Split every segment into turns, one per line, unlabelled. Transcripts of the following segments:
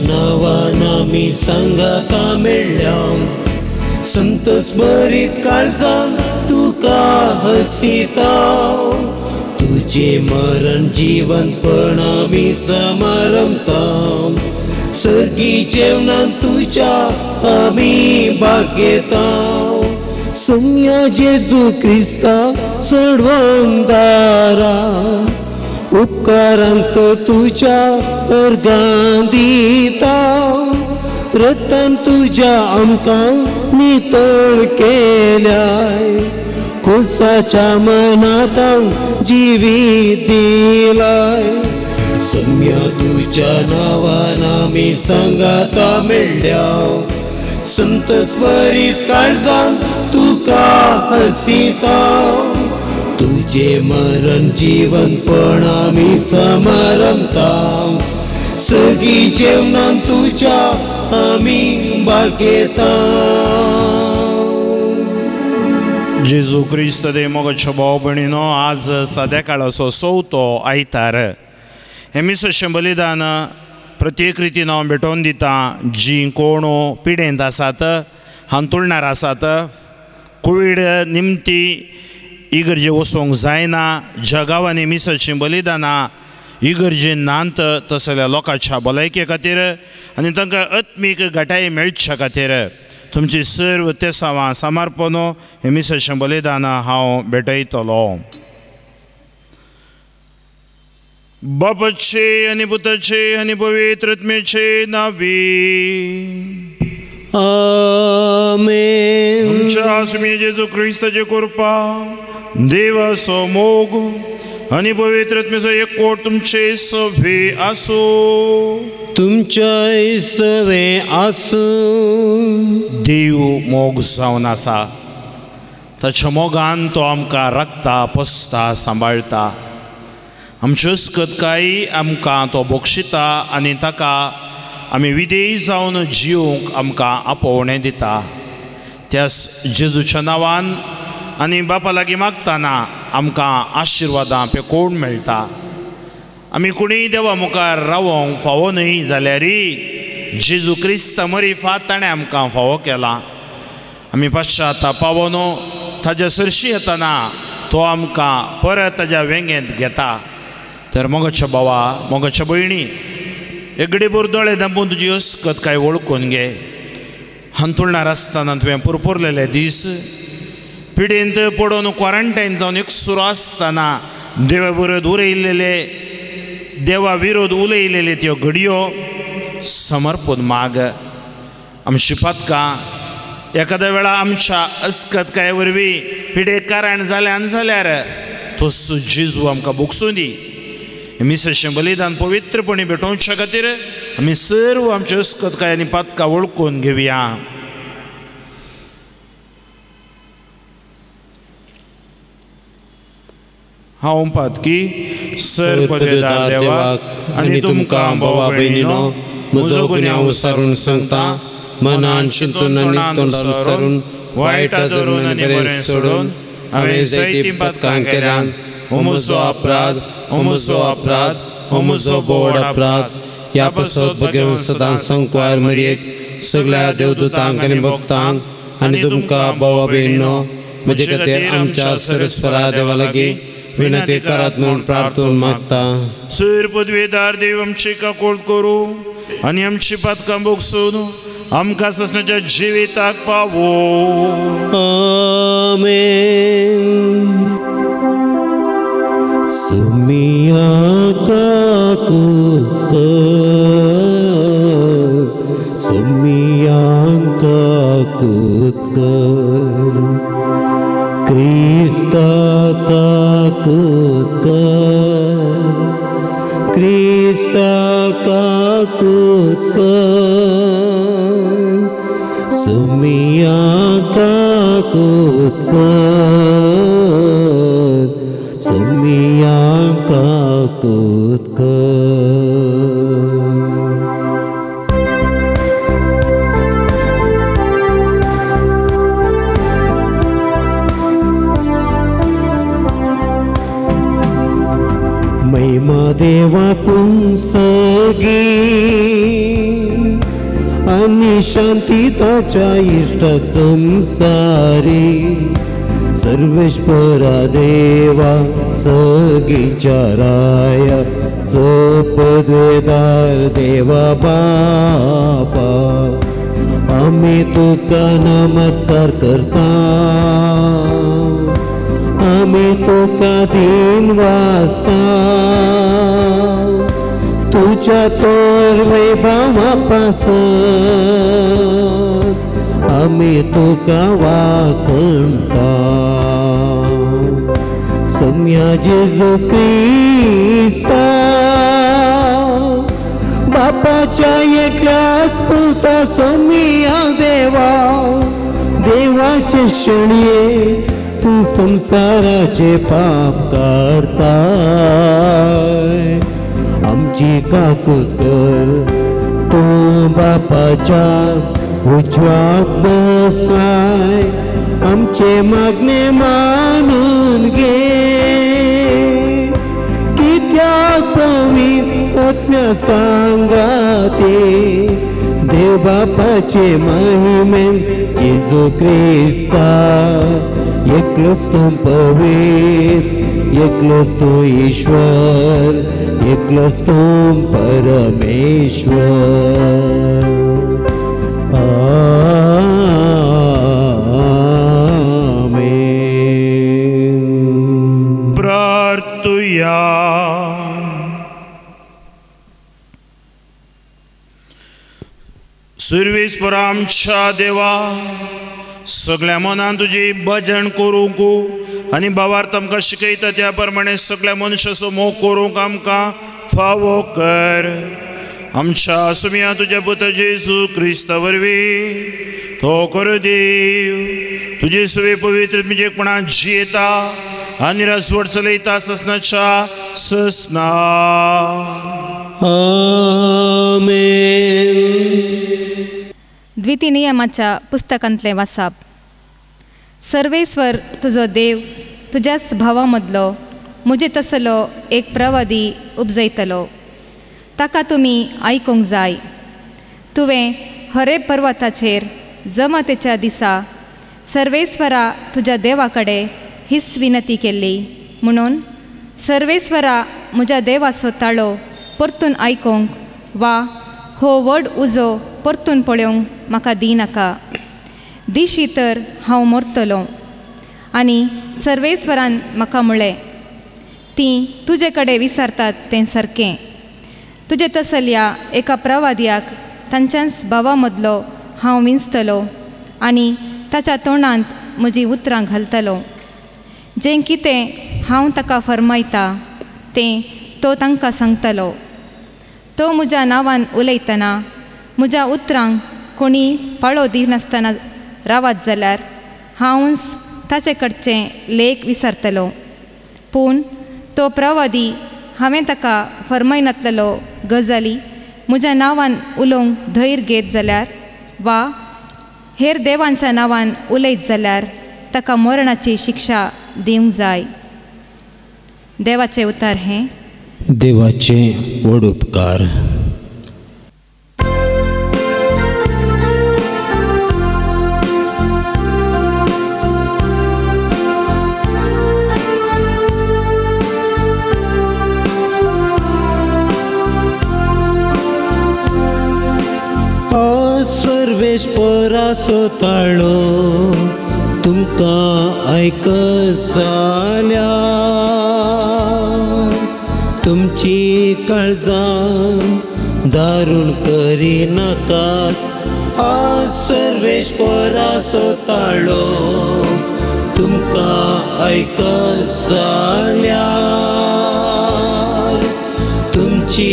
नांवान आमी सांगाता मेळ्ळ्या, संतोष भरीत काळजान तुका हसिता। तुझे मरण जिवंतपण आमी समारंभता, सर्गी जेवणान तुज्या आमी भागयता। सोम्या जेजू क्रिस्ता सोडवंदारा, उपकारांचो तुज्या अर्गां दिता। रक्तान तुज्या आमकां नितळ केल्याय, खोसाच्या मनांत जिवीत दिलाय। सम्या तुज्या नांवान आमी सांगाता मेळ्ळ्या, संतोष भरीत काळजान तुका हसिता। तुझे मरण जिवंतपण आमी समारंभता, सगळी जेवणान तुज्या आमी भागयता।
जेजू क्रिस्त दे मोगाच्या भाव भयणीनो, आज सद्या काळाचो चवथो आयतार। हें मिसाचें बलिदान प्रत्येक रितीन हांव भेटोवन दितां जीं कोण पिडेंत आसात, हांतुळणार आसात, कोवीड निमती इगर्जे वचोंक जायना, ज्या गांवांनी मिसाचीं बलिदानां इगर्जे नात तसल्या लोकांच्या भलायके खातीर आनी तांकां आत्मीक घटाय मेळच्या खातीर तुमची सर्व तेसावां समर्पण हें मिसाचें बलिदान हांव भेटयतलो। बापाचे आनी पुताचे आनी पवित्र आत्म्याचे नांवी
आमेन।
आमच्या स्वामी जेजू क्रिस्ताची कृपा, देवाचो मोग आनी पवित्र आत्म्याचो एकवट तुमचे सवे आसूं।
तुमच्याय सवे आसूं।
देव मोग जावन आसा, ताच्या मोगान तो आमकां राखता, पोसता, सांबाळटा। आमची अस्कतकाय आमकां तो बक्षिता आनी ताका आमी विधेयी जावन जिवंक आमकां आपोवणें दिता। त्यास जेजूच्या नांवान आनी बापा लागीं मागतना आमकां आशिर्वादां पेकोवन मेळटा। आमी कोणीय देवा मुखार रावोंक फावो न्हय जाल्यारय जेजू क्रिस्त मरिफात ताणें आमकां फावो केला। आमी पश्चाताप पावोन ताज्या सरशी येतना तो आमकां परत ताज्या वेंगेंत घेता। तर मोगाच्या भावा, मोगाच्या भयणी, एगडेभर दोळे धांपून तुजी अस्कत काय वळखून घे। हांतुळणार आसतना तुवें पुरपुरलेले दीस, पिडेंत पडून क्वॉरंटायन जावन एकसुरो आसतना देवा विरोध उलयलेले, देवा विरोध उलयलेले त्यो घडयो समर्पून माग। आमची पातकां एखाद्या वेळा आमच्या अस्कतकाये वरवीं पिडे कारण जाल्यान जाल्यार तो जेजू आमकां भोगसूं दी। मिसाचें बलिदान पवित्रपणी भेटोवच्या खातीर आमी सर्व आमचे अस्कतकाय आनी पातकां वळखून घेवया। हांव पातकी सर पदवेदार देवाक आनी तुमकां भावा भयणीनो
म्हजो गुन्यांव सारून सांगता, मनान चिंतून आनी तोंडान सारून वायट धरून आनी बरें सोडून हांवें जायतीं पातकां केल्यान। हो म्हजो अपराध, हो म्हजो अपराध, हो म्हजो बोड अपराध। ह्या पासत भगवंत सदां संकवार मरयेक सगळ्या देवदूतांक आनी भक्तांक आनी तुमकां भावा भयणीनो म्हजे खातीर आमच्या सरस्वरा देवा लागीं विनंती करात म्हूण प्रार्थून मागता।
सर पदवेदार देव आमची काकूळ करूं आनी आमची पातकां भोगसून आमकां ससनाच्या जिविताक पावो।
आमेन। सुमिया काकूत कर, सुमिया काकूत कर, क्रिस्ता काकूत कर, क्रिस्ता काकूत कर, सुमिया काकूत कर, सुमिया काकूत कर। महिमा देवा पुंसगी, आनी शांती ताच्या इश्टाक संसारी। सर्वेश्वरा देवा सगीच्या राया सोपद्वेदार देवा बापा आमी तुका नमस्कार करता, आमी तुका दिन वाचता। तुज्या तोर वैभवा पासत आमी तुका वाखणता। सम्या जेजू क्रिस्ता बापाच्या एकल्याच पुता सोमिया देवा देवाचे शणये तूं संसाराचे पाप काडताय। आमची काकूत कर तूं बापाच्या उजवाक बसलाय, आमचे मागणे मानून घे। कित्याक पवित्र आत्म्या सांगाते देव बापाचे महिमेन जेजू क्रिस्ता एकलोच तूं पवित्र, एकलोच तूं ईश्वर, एकलोच तूं परमेश्वर। आमेन।
प्रार्थुया। सुर्वेस्पर आमच्या देवा सगळ्या मनान तुजी भजन करूंक आनी भावार्थ आमकां शिकयता त्या प्रमाणे सगळ्या मनशाचो मोग करूंक आमकां फावो कर। आमच्या सुमया तुज्या पुता जेजू क्रिस्ता वरवीं तो कर देव तुजे सुवे पवित्र तुजेपणान जियेता आनी रासवट चलयता ससनाच्या ससना।
आमेन।
द्वितीय नियमाच्या पुस्तकांतलें वासाप। सर्वेस्वर तुजो देव तुज्याच भावा मदलो म्हजे तसलो एक प्रवादी उपजयतलो, ताका तुमी आयकूंक जाय। तुवें हरे पर्वताचेर जमातेच्या दिसा सर्वेस्वरा तुज्या देवा कडेन हीच विनंती केल्ली म्हणून सर्वेस्वरा म्हज्या देवाचो ताळो परतून आयकूंक वा हो व्हड उजो परतून पळोवंक म्हाका दिनाका, दिशी तर हांव मरतलो। आनी सर्वेस्वरान म्हाका म्हळें, तीं तुजे कडेन विचारतात तें सारकें, तुजे तसल्या एका प्रवाद्याक तांच्याच भावा मदलो हांव विंचतलो आनी ताच्या तोंडांत म्हजीं उतरां घालतलो। जें कितें हांव ताका फर्मायता तें तो तांकां सांगतलो। तो म्हज्या नांवान उलयतना म्हज्या उतरांक कोणी पाळो दिनासतना रावत जाल्यार हांवच ताचे कडचें लेख विसरतलो। पूण तो प्रवादी हांवें ताका फर्मायनातलेलो गजाली म्हज्या नांवान उलोवंक धैर्य घेत जाल्यार वा हेर देवांच्या नांवान उलयत जाल्यार ताका मरणाची शिक्षा दिवंक जाय। देवाचें उतर हें।
देवाचे व्हड उपकार। सर्वेस्पराचो ताळो तुमकां आयकत जाल्यार तुमची काळजां दारूण करिनाकात। आज सर्वेस्पराचो ताळो तुमकां आयकत जाल्यार तुमची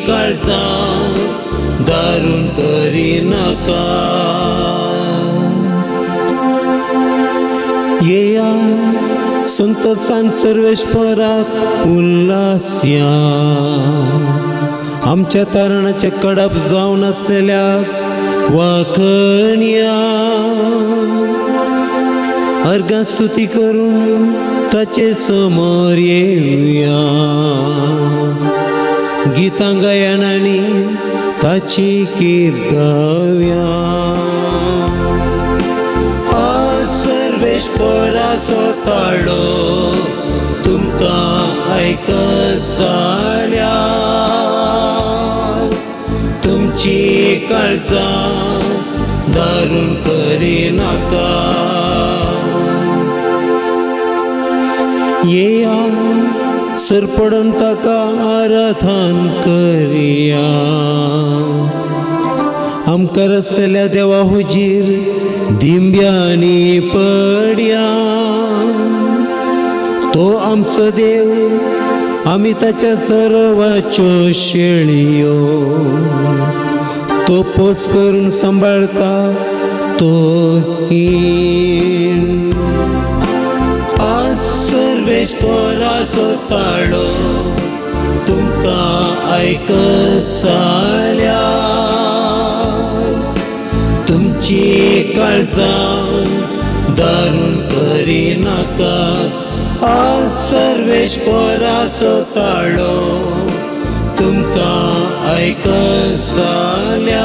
काळजां दारूण करिनाका। येया संतोषान सर्वेस्पराक उल्हासया, आमच्या तारणाचे कडप जावन आसलेल्याक वाखणया। अर्घां स्तुती करून ताचे समोर येवया, गितां गायन आनी ताची कीर्त गावया. आज सर्वेस्पराचो ताळो तुमकां आयकत जाल्यार तुमची काळजां दारून करिनाका. येया सरपडून ताका आराधन करया. आमकां रचलेल्या देवा हुजीर दिंब्यांनी पडया. तो आमचो देव, आमी ताच्या सर्वाच्यो शेळयो. तो पोस करून सांबाळता तो हीण. आज सर्वेस्पराचो ताळो तुमकां आयकत जाल्यार तुमची काळजां दारून करिनाकात. आज सर्वेस्पराचो ताळो तुमकां आयकत जाल्यार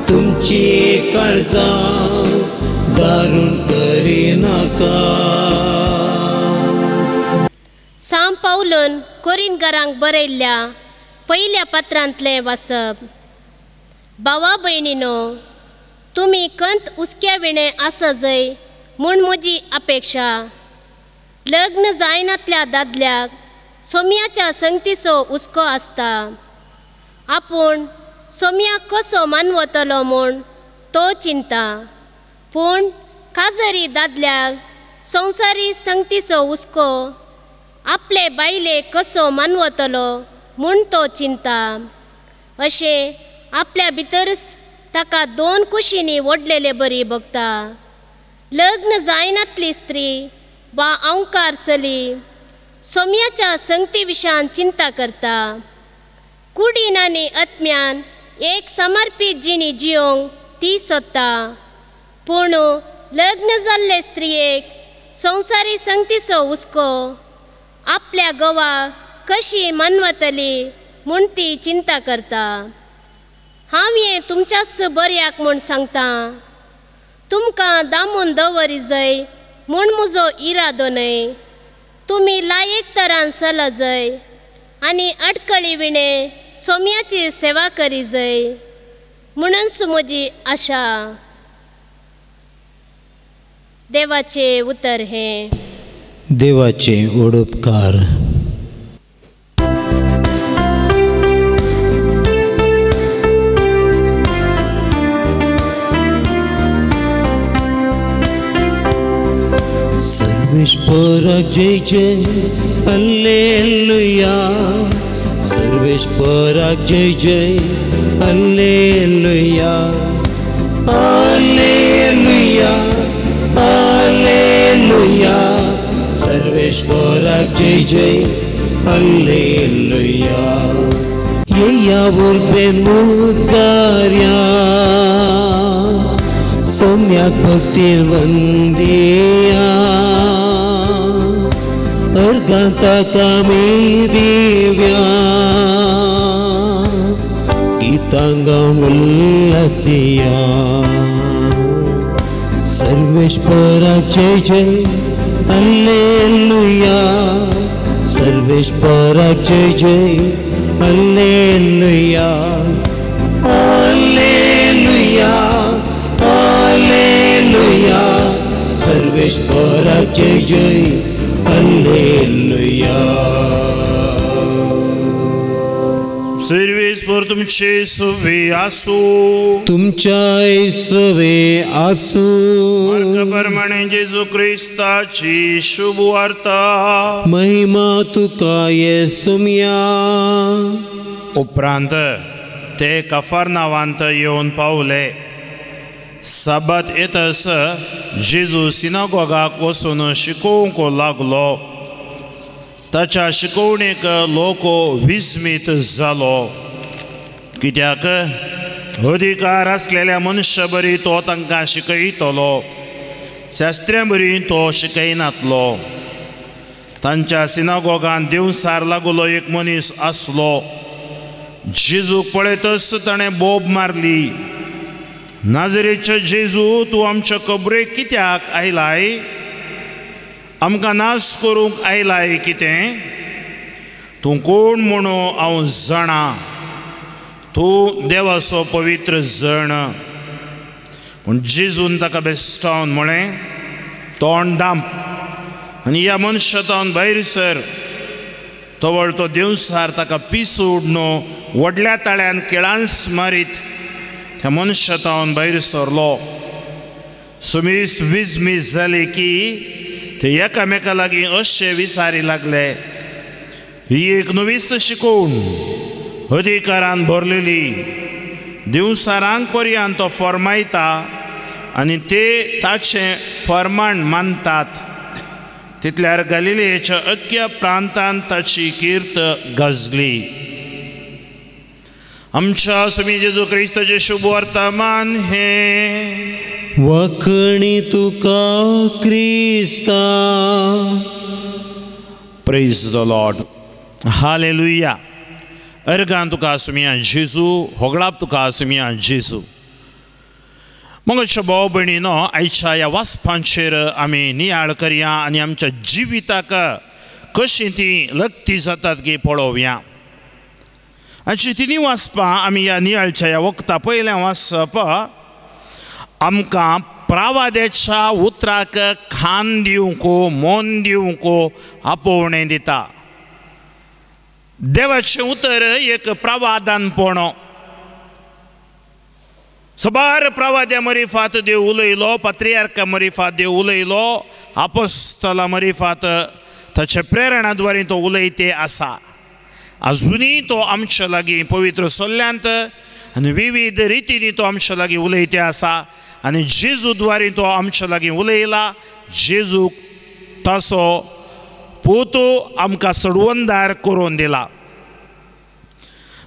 तुमची काळजां दारून करिनाका.
सांव पावलून कोरिनकारांक बरयल्ल्या पयल्या पत्रांतलें वाचप. भावा भयणीनो, तुमी कंत हुस्क्या विणें आसा जय म्हूण म्हजी अपेक्षा. लग्न जायनातल्या दादल्याक सोम्याच्या संगतीचो हुस्को आसता. आपूण सोम्याक कसो मानवतलो म्हूण तो चिंता. पूण काजरी दादल्याक संवसारी संगतीचो हुस्को, आपले बायले कसो मानवतलो म्हूण तो चिंता. अशें आपल्या भितरच ताका दोन कुशींनी ओडलेले बरी भोगता. लग्न जायनातली स्त्री वा अंकार चली सोम्याच्या संगती विशयान चिंता करता. कुडीन आनी आत्म्यान एक समर्पीत जिणी जियोंक ती सोदता. पूण लग्न जाल्ले स्त्रियेक संवसारी संगतीचो हुस्को, आपल्या घोवा कशी मानवतली म्हूण ती चिंता करता. हांव हें तुमच्याच बऱ्याक म्हूण सांगता. तुमकां दामून दवरी जय म्हूण म्हजो इरादो न्हय. तुमी लायक तरान चला जय आनी अडकळी विणें सोम्याची सेवा करी जय म्हणूनच म्हजी आशा. देवाचें उतर हें.
देवाचे उपकार. सर्वेस्पराक जय जय हल्लेलुया. सर्वेस्पराक जय जय हल्लेलुया. Hallelujah hallelujah. सर्वेस्पराक जय जय हल्लेलुया. येया उर्बेन मुद्दार्या सोम्याक भक्तीन वंदिया. अर्घां ताका आमी दिव्या गितां गावन उल्हासिया. सर्वेस्पराक जय जय हल्लेलुया. सर्वेस्पराक जय जय हल्लेलुया. Hallelujah hallelujah. सर्वेस्पराक जय जय हल्लेलुया.
सर्वेस्पर तुमचे सवे आसूं.
तुमच्याय सवे आसूं.
मार्का प्रमाणे जेजू क्रिस्ताची शुभ वार्ता.
महिमा तुका येसुम्या.
उपरांत ते कफरनावांत येवन पावले. साबात येतस जेजू सिनागोगाक वचून शिकोवंक लागलो. ताच्या शिकोवणेक लोक विस्मीत जालो. कित्याक अधिकार आसलेल्या मनशा बरी तो तांकां शिकयतलो, शास्त्र्यां बरी तो शिकयनातलो. तांच्या सिनागोगान देवसार लागलो एक मनीस आसलो. जेजूक पळयतच ताणें बोब मारली, नाजरेचे जेजू, तूं आमच्या कबरेक कित्याक आयलाय? आमकां नाश करूंक आयलाय कितें? तूं कोण म्हणून हांव जाणा, तूं देवाचो पवित्र जण. पूण जेजून ताका बेस्टावन म्हळें, तोंड दांप आनी ह्या मनशातावन भायर सर. तवळ तो देवसार ताका पिसूड न्हू व्हडल्या ताळ्यान किळांस मारीत त्या मनशातावन भायर सरलो. सुमीस्त विजमीज जाली की ते एकामेका लागीं अशे विचारी लागले, ही एक नवीच शिकवण अधिकारान भरलेली, दिवसारांक पर्यंत तो फरमायता आनी ते ताचें फरमाण मानतात. तितल्यार गलिलेच्या अख्ख्या प्रांतांत ताची कीर्त गाजली. आमच्या स्वामी जेजू क्रिस्ताचें शुभ वर्तमान हें.
वखणी तुका क्रिस्ता.
Praise the Lord. Hallelujah. Organ तुका सुमिया जेजू, होगळाप तुका सुमिया जेजू. मगच्या भाव भयणीनो, आयच्या ह्या वाचपांचेर आमी नियाळ करया आनी आमच्या जिविताक कशी ती लक्ती जातात की पळोवया. आयची तिनी वाचपां आमी ह्या नियाळच्या ह्या वखता पयलें वाचप आमकां प्रावाद्याच्या उतराक खान दिवंक, मन दिवंक आपोवणें दिता. देवाचें उतर एक प्रवादानपण. सबार प्रवाद्या मरिफात देव उलयलो, पात्रियार्का मरिफात देव उलयलो, आपोस्तला मरिफात ताचे प्रेरणा द्वारे तो उलयते आसा. अजुनूय तो आमच्या लागीं पवित्र सल्ल्यांत आनी विविध रितींनी तो आमच्या लागीं उलयते आसा आनी जेजू द्वारे तो आमच्या लागीं उलयला. जेजूक ताचो पूत आमकां सडवंदार करून दिला.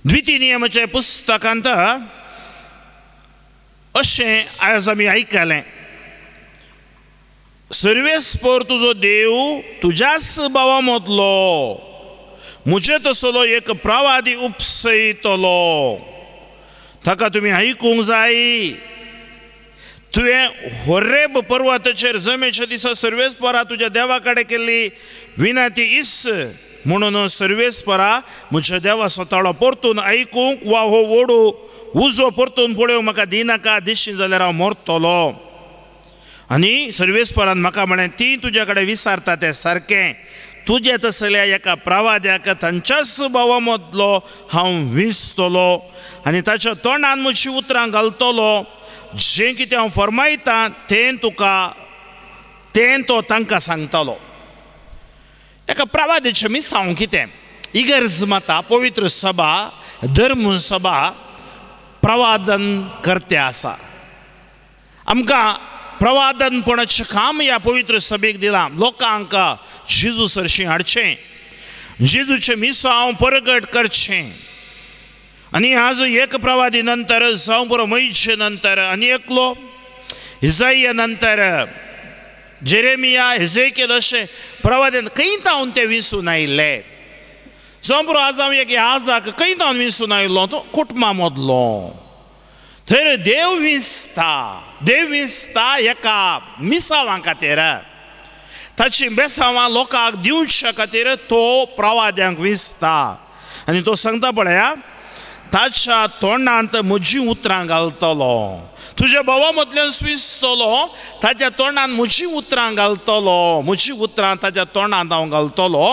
द्वितीय नियमाच्या पुस्तकांत अशें आयज आमी आयकलें, सर्वेस्पर तुजो देव तुज्याच भावा मदलो म्हजे तसलो एक प्रवादी उपसयतलो, ताका तुमी आयकूंक जाय. तुवें होरेब पर्वताचेर जमेच्या दिसा सर्वेस्परा तुज्या देवा कडेन केल्ली विनंती इस म्हणून सर्वेस्परा म्हज्या देवाचो ताळो परतून आयकूंक वा हो वडू उजो परतून पळोवंक म्हाका दिनाका, दिशी जाल्यार हांव मरतलो. आनी सर्वेस्परान म्हाका म्हळें, ती तुज्या कडेन विसारता तें सारकें, तुज्या तसल्या एका प्रवाद्याक तांच्याच भावा मदलो हांव विसतलो आनी ताच्या तोंडान म्हजी उतरां घालतलो. जें कितें हांव फरमायतां तें तुका तें तो तांकां सांगतलो. एका प्रवाद्याचें मिसांव कितें इगर्ज माता, पवित्र सभा, धर्म सभा प्रवादन करते आसा. आमकां प्रवादनपणाचें काम ह्या पवित्र सभेक दिलां. लोकांक जेजू सरशीं हाडचें, जेजूचें मिसांव परगट करचें. आनी आज एक प्रवादी नंतर जावं पुरो मैचे नंतर आनी एकलो इजाया नंतर जेरेमिया हेजेकेल अशें प्रवाद्यान खंय तावन ते विसून आयिल्ले. जावं पुरो आज हांव एक आजाक खंय तावन विसून आयिल्लो, तो कुटुंबा मदलो. थंय देव विसता, देव विसता एका मिसावां खातीर, ताची बेसावां लोकांक दिवच्या खातीर तो प्रवाद्यांक विसता. आनी तो सांगता पळया, ताच्या तोंडांत म्हजीं उतरां घालतलो, तुज्या भावा मदल्यान स्विसतलो, ताच्या तोंडांत म्हजीं उतरां घालतलो, म्हजीं उतरां ताच्या तोंडांत हांव घालतलो.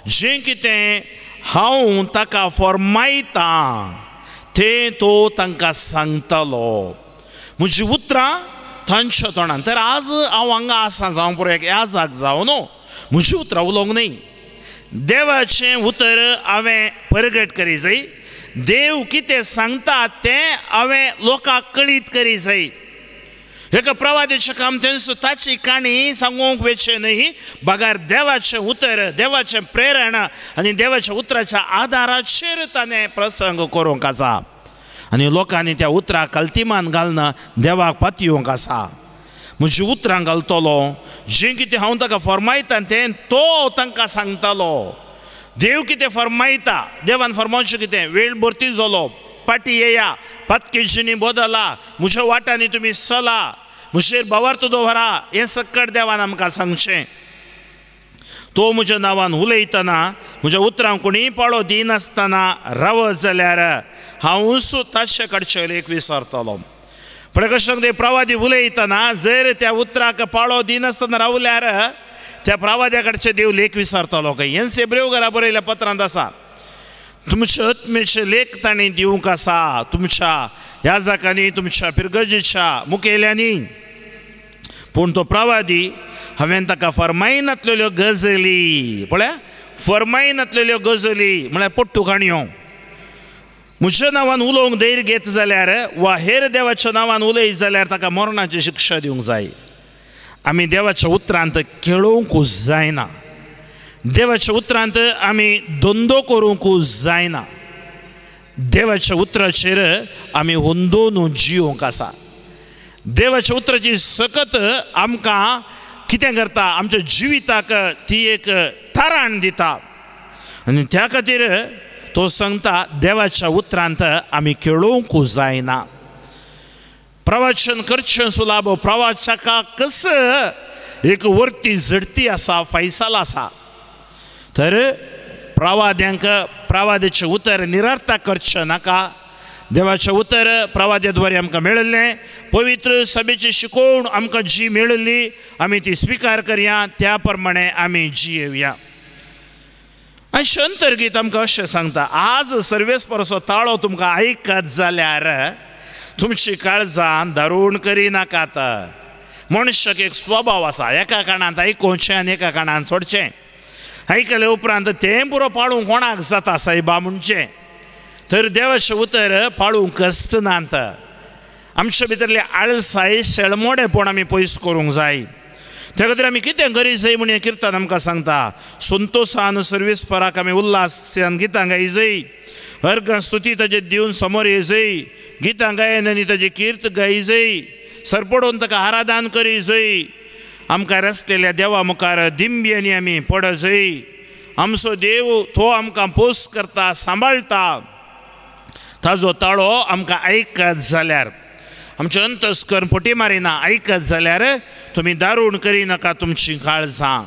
जें कितें हांव ताका फरमायतां तें तो तांकां सांगतलो, म्हजीं उतरां तांच्या तोंडांत. तर आज हांव हांगा आसा जावं पुरो एक आजाक जावं न्हू, म्हजीं उतरां उलोवंक न्हय, देवाचें उतर हांवें परगट करी जाय. देव कितें सांगता तें हांवें लोकांक कळीत करी जाय. एका प्रवाद्याचें काम तेंच ताची काणी सांगूंक वेचें न्हय, बगार देवाचें उतर, देवाचें प्रेरणा आनी देवाच्या उतराच्या आदाराचेर ताणें प्रसंग करूंक आसा आनी लोकांनी त्या उतराक कल्तिमान घालना देवाक पातयेवंक आसा. म्हजीं उतरां घालतलो, जें कितें हांव ताका फरमायता तें तो तांकां सांगतलो. देव कितें फरमायता, देवान फरमावचें कितें, वेळ भरती जालो, पाटी येया, पातकेशींनी बदला, म्हज्या वाटांनी तुमी चला, म्हजेर भावार्थ दवरा, हें सक्कड देवान आमकां सांगचें. तो म्हज्या नांवान उलयतना म्हज्या उतरांक कोणीय पाळो दिनासतना रावत जाल्यार हांवूच ताचे कडचें लेख विसरतलो. पूण कशें ते प्रवादी उलयतना जर त्या उतराक पाळो दिनासतना रावल्यार त्या प्रवाद्या कडचे देव लेख विसरतलो काय. हेंच एब्रेव घरा बरयल्या पत्रांत आसा. तुमचे आत्मेचे लेख तांणी दिवंक आसा तुमच्या याजकांनी, तुमच्या पिरगजेच्या मुखेल्यांनी. पूण तो प्रवादी हांवें ताका फरमायनातलेल्यो गजली, पळया फरमायनातलेल्यो गजली म्हळ्यार पट्टू काणयो, म्हज्या नांवान उलोवंक धैर्य घेत जाल्यार वा हेर देवाच्या नांवान उलयत जाल्यार ताका मरणाची शिक्षा दिवंक जाय. आमी देवाच्या उतरांत खेळोवंकूच जायना, देवाच्या उतरांत आमी धंदो करूंकूच जायना, देवाच्या उतराचेर आमी हुंदोवन जियोंक आसा. देवाच्या उतराची सकत आमकां कितें करता, आमच्या जिविताक ती एक ताराण दिता. आनी त्या खातीर तो सांगता देवाच्या उतरांत आमी खेळोवंकूच जायना. प्रवचन करचें सुलाभ, प्रवाचकाक कसं एक वरती झडती आसा, फैसाल आसा. तर प्रवाद्यांक प्रवाद्याचें उतर निरर्थक करचें नाका. देवाचें उतर प्रवाद्या द्वारे आमकां मेळिल्लें, पवित्र सभेची शिकोवण आमकां जी मेळिल्ली आमी ती स्विकार करया, त्या प्रमाणे आमी जियेवया. आनी अंतर्गीत आमकां अशें सांगता, आज सर्वेस्परचो ताळो तुमकां आयकत जाल्यार तुमची काळजां दारूण करिनाकात. मनशाक एक स्वभाव आसा, एका काणांत आयकुचें आनी एका काणांत सोडचें. आयकले उपरांत तें पुरो पाळूंक कोणाक जाता सायबा म्हणचें. तर देवाचें उतर पाळूंक कश्ट नात. आमचे भितरले आळसाय शेळमोडेपण आमी पयस करूंक जाय. त्या खातीर आमी कितें करी जाय म्हूण हें किर्तन आमकां सांगता. संतोशान सर्वेस्पराक आमी उल्हासान गितां गाय जाय, अर्घ स्तुती ताजे दिवन समोर ये जाय, गितां गायन आनी ताजी कीर्त गाय जाय, सरपडून ताका आराधन करी जाय. आमकां रसलेल्या देवा मुखार दिंब्यांनी आमी पड जाय. आमचो देव तो आमकां पोस करता, सांबाळटा. ताजो ताळो आमकां आयकत जाल्यार, आमचें अंतस्कर्ण फटी मारिना आयकत जाल्यार तुमी दारूण करिनाका तुमची काळजां.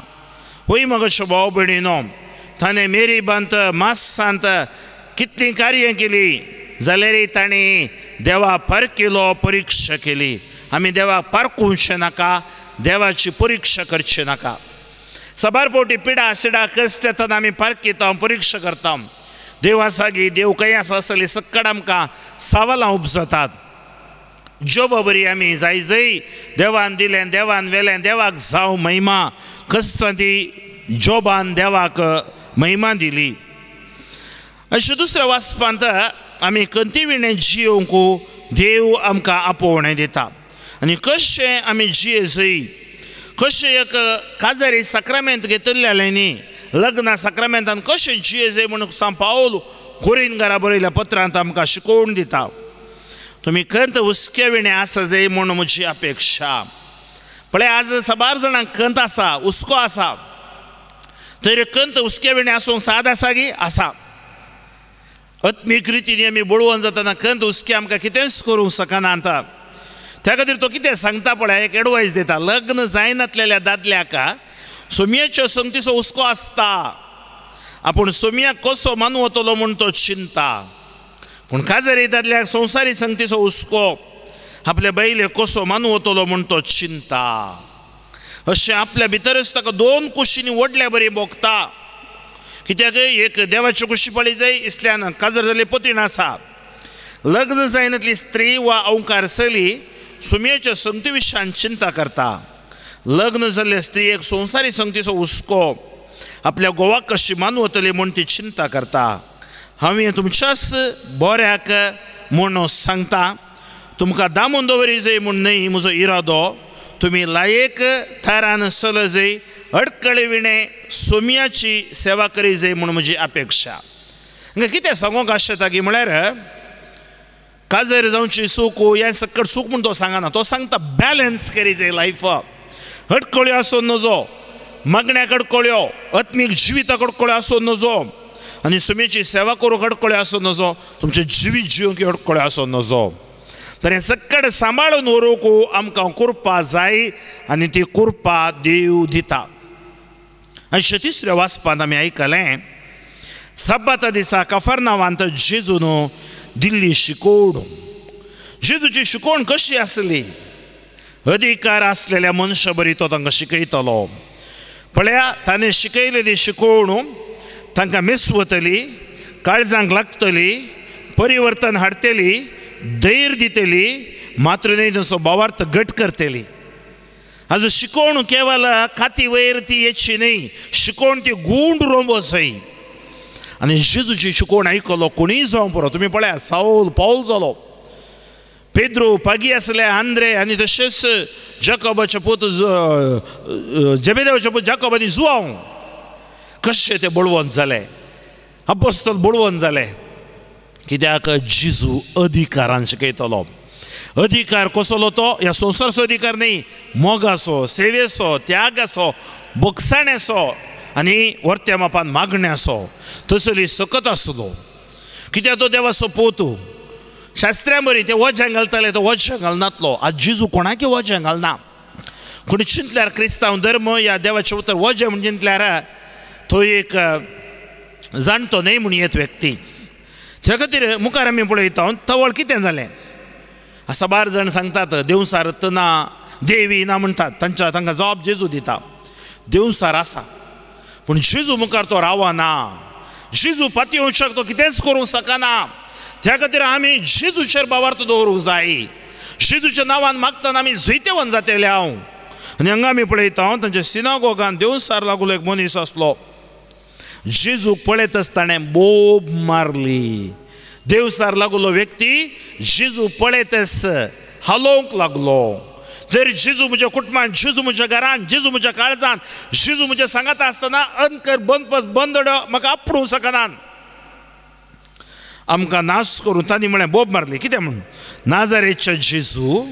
होय मगो भाव भयणीनो, ताणें मेरीबांत मासांत कितलीं कार्यां केली जाल्यारय ताणें देवा पारकिलो, परिक्षा केली. आमी देवाक पारकुचें नाका, देवाची परिक्षा करची नाका. साबार फावटी पिडा शिडा कश्ट येतना आमी पारकिता, परिक्षा करता. देव आसा गी, देव खंय आसा असली सक्कड आमकां सवालां उपजतात. जोबा बरी आमी जाय जय देवान दिलें, देवान वेलें, देवाक जावं महिमा. कश्टां ती जोबान देवाक महिमा दिली. अशें दुसऱ्या वाचपांत आमी कंती विणें जियोवंक देव आमकां आपोवणें दिता. आनी कशें आमी जिये जय, कशें एक काजारी साक्रामेंत घेतिल्लें न्ही, लग्ना साक्रामेंतान कशें जिये जय म्हूण सांत पावल कोरीन घरा बरयल्या पत्रांत आमकां शिकोवन दिता. तुमी खंत हुस्क्या विणें आसा जाय म्हूण म्हजी अपेक्षा. पळय आज साबार जाणांक खंत आसा, हुस्को आसा. तर खंत हुस्क्या विणें आसूंक साद आसा गी आसा. आत्मीक रितीन आमी बळवंत जातना खंत हुस्के आमकां कितेंच करूंक शकना. आतां त्या खातीर तो कितें सांगता पळय, एक एडवायस दिता. लग्न जायनातलेल्या दादल्याक सोमयेच्या संगतीचो हुस्को आसता. आपूण सोमयाक कसो मानवतलो म्हूण तो चिंता. पूण काजारी दादल्याक संवसारी संगतीचो हुस्को, आपल्या बायले कसो मानवतलो म्हूण तो चिंता. अशें आपल्या भितरच ताका दोन कुशींनी व्हडल्या बरी भोगता. कित्याक एक देवाची कुशी पळय जाय, इसल्यान काजर जाल्ली पतीण आसा. लग्न जायनातली स्त्री वा अंकार चली सुमयेच्या संगती विशयान चिंता करता. लग्न जाल्ले स्त्रियेक संवसारी संगतीचो हुस्को, आपल्या घोवाक कशी मानवतली म्हूण ती चिंता करता. हांवें तुमच्याच बऱ्याक म्हूण सांगता, तुमकां दामून दवरी जाय म्हूण न्हय म्हजो इरादो. तुमी लायक थारान चल जाय, अडकळे विणें सोमयाची सेवा करी जाय म्हूण म्हजी अपेक्षा. हांगा कितें सांगूंक आशेता की म्हळ्यार काजर जावची सूख हें सक्कड सूख म्हूण तो सांगना. तो सांगता बॅलन्स करी जाय लायफ. अडकळ्यो आसूं नजो, मागण्याक अडकळ्यो, आत्मीक जिविताक अडकळ्यो आसूं नजो, आनी सुमेची सेवा करूंक अडकळे आसूं नजो, तुमचें जिवीत जिवंक अडकळे आसूं नजो. तर हें सगळें सांबाळून व्हरूंक आमकां कृपा जाय आनी ती कृपा देव दिता. आनी तिसऱ्या वाचपांत आमी आयकलें सब्बाता दिसा कफरनावांत जेजून दिल्ली शिकवण. जेजूची शिकवण कशी आसली? अधिकार आसलेल्या मनशा बरी तो तांकां शिकयतलो. पळया ताणें शिकयलेली शिकवण तांकां मिसवतली, काळजांक लागतली, परिवर्तन हाडटली, धैर्य दितली, मात्र न्हय तांचो भावार्थ घट करतली. आज शिकवण केवल काती वयर ती येची न्हय, शिकवण ती गूंड रोंबो सय. आनी जेजूची शिकवण आयकलो कोणीय जावं पुरो. तुमी पळया सावल पावल जालो, पेद्रो पागी आसले, आंद्रे आनी तशेंच जाकोबाचे पूत जेबेदेवाचे पूत जाकोब आनी जुआंव कशे ते बळवंत जाले, अपोस्तल बळवंत जाले. कित्याक? जेजू अधिकारान शिकयतलो. अधिकार कसलो तो? ह्या संवसाराचो अधिकार न्हय, मोगाचो, सेवेचो, त्यागाचो, बोगसाण्याचो आनी वर्त्या मापान मागण्याचो तसली सकत आसलो. कित्याक? तो देवाचो पूत. शास्त्र्यां बरी ते वजें घालताले, तो वजें घालनातलो. आज जेजू कोणाकय वजें घालना. कोणी चिंतल्यार क्रिस्तांव धर्म या देवाचें उतर वजें म्हूण चिंतल्यार तो एक जाणटो न्हय म्हूण येत व्यक्ती. त्या खातीर मुखार आमी पळयता तवळ कितें जालें. साबार जाण सांगतात देवसार ना, देवी ना म्हणटात. तांच्या तांकां जबाब जेजू दिता. देवसार आसा पूण जेजू मुखार तो रावना. जेजू पातयेवंक तो कितेंच करूंक शकना. त्या खातीर आमी जेजूचेर भावार्थ दवरूंक जाय. जेजूच्या नांवान मागतना आमी जैतेवन जातले हांव. आनी हांगा आमी पळयता तांच्या सिनागोगान देवसार लागलो एक मनीस आसलो. जेजू पळयतच ताणें बोब मारली. देवसार लागलो व्यक्ती जेजू पळयतच हालोवंक लागलो. तर जेजू म्हज्या कुटुंबान, जेजू म्हज्या घरान, जेजू म्हज्या काळजान, जेजू म्हज्या सांगाता आसतना अनकर बंदपस बंदड्यो म्हाका आपडूंक शकनात. आमकां नाश करून तांणी म्हळें बोब मारली. कितें म्हूण? नाजारेच्या जेजू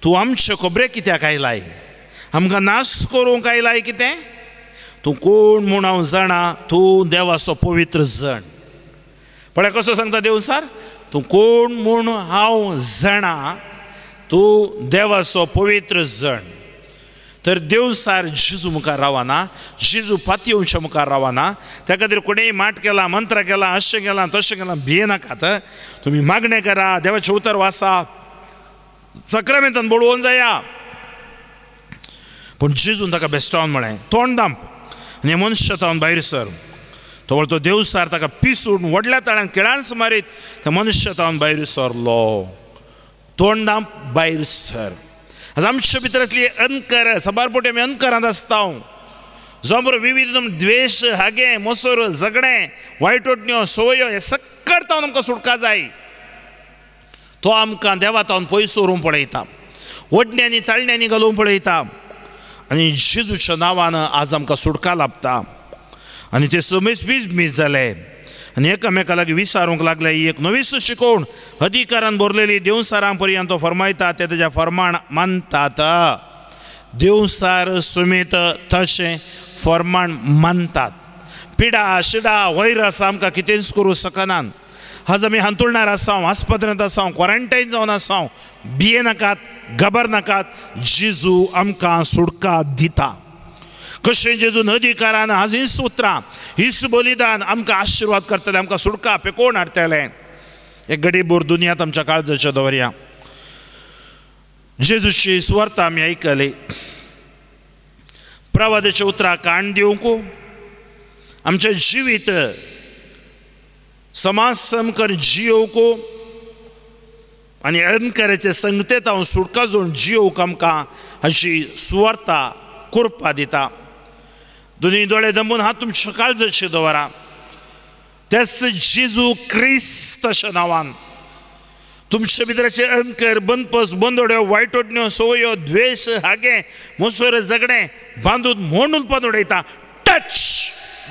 तूं आमचे खबरे कित्याक आयलाय? आमकां नाश करूंक आयलाय कितें? तूं कोण म्हूण हांव जाणा, तूं देवाचो पवित्र जण. पळय कसो सांगता देवसार, तूं कोण म्हूण हांव जाणा, तूं देवाचो पवित्र जण. तर देवसार जेजू मुखार रावना, जेजू पातयेवच्या मुखार रावना. त्या खातीर कोणीय माट केला, मंत्र केला, अशें केलां तशें केलां, भियेनाकात. तुमी मागणें करा, देवाचें उतर वाचा, सक्रामेंतान बळोवन जाया. पूण जेजून ताका बेस्टावन म्हळें तोंड दांप आनी मनशा तावन भायर सर. तो तो देवसार ताका पिसून व्हडल्या ताळ्यान किळांच मारीत त्या मनशा तावन भायर सरलो. तोंड दांप भायर सर. आज आमच्या भितर आसली अनकर, साबार पोटी आमी अनकरांत आसता. जावं बरो विविध द्वेश, हागें, मोसर, झगडें, वायट वटण्यो, संवयो हे सक्कड तावन आमकां सुटका जाय. तो आमकां देवा तावन पयस व्हरूंक पळयता, वडण्यांनी ताळण्यांनी घालूंक पळयता. आनी जेजूच्या नांवान आज आमकां सुटका लाभता. आनी ते समेज वीज मीस जाले आनी एकामेका लागीं विचारूंक लागले. ही एक नवीच शिकवण अधिकारान भरलेली. देवसारां पर्यंत तो फरमायता, ते तेज्या फरमाण मानतात. देवसार समेत तशें फरमाण मानतात. पिडा शिडा वैरस आमकां कितेंच करूं शकनात. आज आमी हांतुळणार आसा, आस्पत्रेंत आसा, क्वॉरंटायन जावन आसा. भियेनाकात, घाबरनाकात, जेजू आमकां सुटका दिता. कशें जेजून अधिकारान आज हीच उतरां, हीच बलिदान आमकां आशिर्वाद करतलें, आमकां सुटका पेकोवन हाडटलें. एक घडी भर दुनियांत आमच्या काळजाच्या दवरया. जेजूची सुवार्ता आमी आयकली. प्रवादाच्या उतरां काण दिवंक आमचें जिवीत समाज समकर जियोवंक आनी अहंकाराचे संगतेत हांव सुटका जोड जियोवंक आमकां अशी सुवार्ता कृपा दिता. दोनूय दोळे दंबून हात तुमच्या काळजाचे दवरा. त्याच जेजू क्रिस्त अशा नांवान तुमच्या भितराचे अहंकार, बंदपस, बंदोड्यो, वायटोडण्यो, संवयो, द्वेश, हागें, मोसोर, झगडें बांदून मोडून पण उडयता. Touch